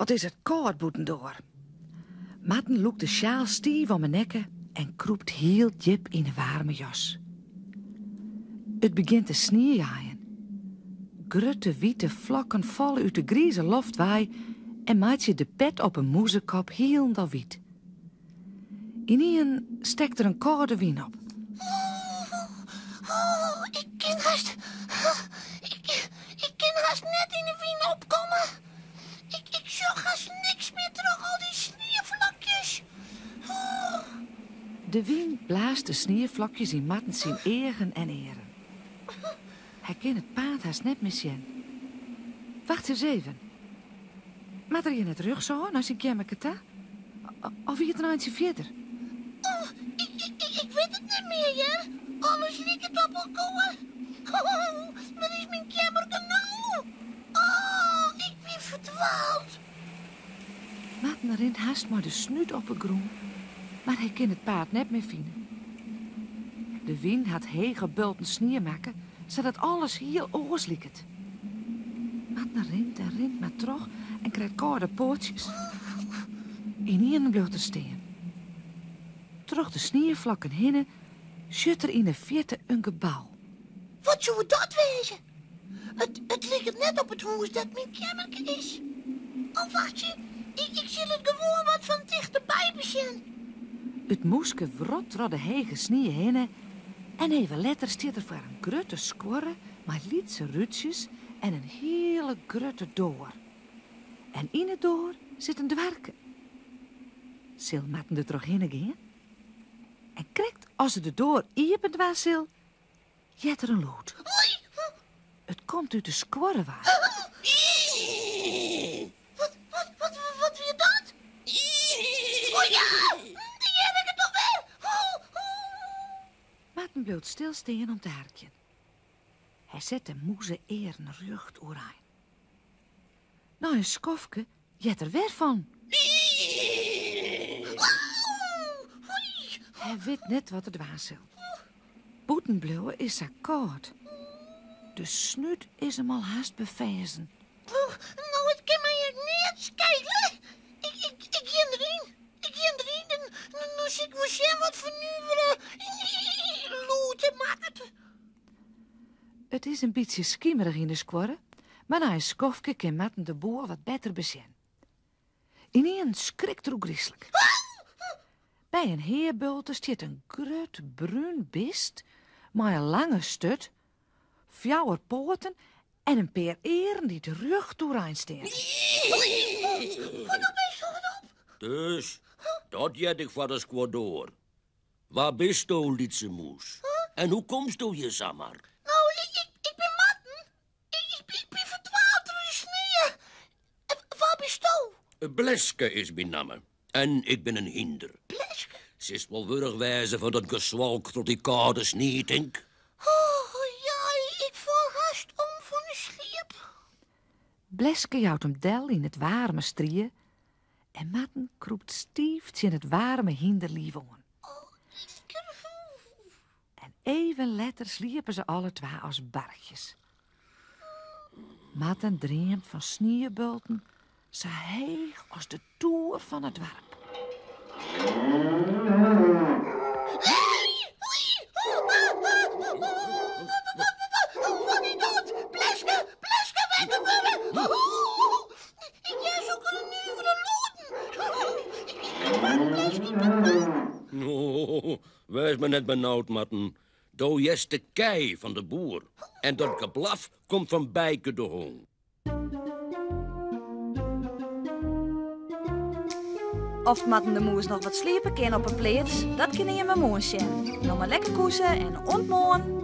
Wat is it kâld bûtendoar. Marten lûkt de sjaal stiif om 'e nekke en krûpt hiel djip yn 'e waarme jas. It begjint te sniejeien. Grutte wite flokken falle út de grize loft wei en meitsje de pet op 'e mûzekop hielendal wyt. Ynienen stekt der in kâlde wyn op. Oh, ik kin hast. Ik, ik kin hast net yn de wyn opkomme. Ik, ik sjoch hast niks mear troch al dy snieflokjes. Oh. De wyn blaast de snieflokjes yn Marten syn eagen en earen. Hy kin it paad hast net mear sjen. Wacht ris even. Moat er hjir net rjochtsôf nei syn keammerke ta? Of wie it in eintsje fierder? Oh, ik, ik, ik wit it net mear, hear. Alles liket op elkoar. Oh, wêr is myn keammerke no? Oh, ik bin ferdwaald. Marten rint hast mei de snút op 'e grûn, mar hy kin it paad net mear fine. De wyn hat hege bulten snie makke, sadat alles hiel oars liket. Marten rint en rint mar troch en krijt kâlde poatsjes. Ynienen bliuwt er stean. Troch de snieflokken hinne sjocht er yn 'e fierte in gebou. Wat soe dat wêze? It, it liket net op it hûs dêr't myn keammerke is. Oh, wachtsje, ik, ik sil it gewoan wat fan tichterby besjen. It mûske wrot troch de hege snie hinne en even letter stiet er foar in grutte skuorre mei lytse rútsjes en in hiele grutte doar. En yn 'e doar sit in doarke. Sil Marten der trochhinne gean? En krekt as er de doar iepen dwaan sil, heart er in lûd. It komt út de skuorre wei. Wat, wat, wat, wat wie dat? Oh ja, dêr hear ik it alwer. Marten bliuwt stilstean om te harkjen. Hy set de mûze-earen rjocht oerein. Nei in skoftke heart er wer fan. Hy wit net wat er dwaan sil. Bûten bliuwe is sa kâld. De snút is him al hast beferzen. No, it kin my ek neat skele. Ik, ik, ik gean deryn. Ik gean deryn en dan sil ik wol sjen wat foar nuvere lûd it makket. It is in bytsje skimerich yn de skuorre, mar nei in skoftke kin Marten de boel wat better besjen. Ynienen skrikt er ôfgryslik. By in heabulte stiet in grut brún bist mei in lange sturt, fjouwer poaten en in pear earen dy't rjocht oerein stean. Dus, dat hearde ik foar de skuordoar. Wa bisto, lytse mûs? En hoe komsto hjir samar? No, ik, ik, ik bin Marten. Ik, ik, ik bin ferdwaald troch de snie. Wa bisto? Bleske is myn namme. En ik bin in hynder. Bleske? Silst wol wurch wêze fan dat geswalk troch dy kâlde snie, tink. Oh, ja, ik fal hast om fan de sliep. Bleske jout him del yn it waarme strie en Marten krûpt stiif tsjin it waarme hynderliif oan. En even letter sliepe se alle twa as barchjes. Marten dreamt fan sniebulten sa heech as de toer fan it doarp. Wat is dat? Bleske, Bleske, wekker wurde! Ik hear sokke nuvere lûden. Ik bin bang, Bleske, ik bin bang. Oh, wês mar net benaud, Marten. Do hearst de kij fan de boer. En dat geblaf komt fan Bijke de hûn. Oft Marten de Mûs noch wat sliepe kin op 'e pleats, dat kinne jimme moarn sjen. No mar lekker koese en oant moarn!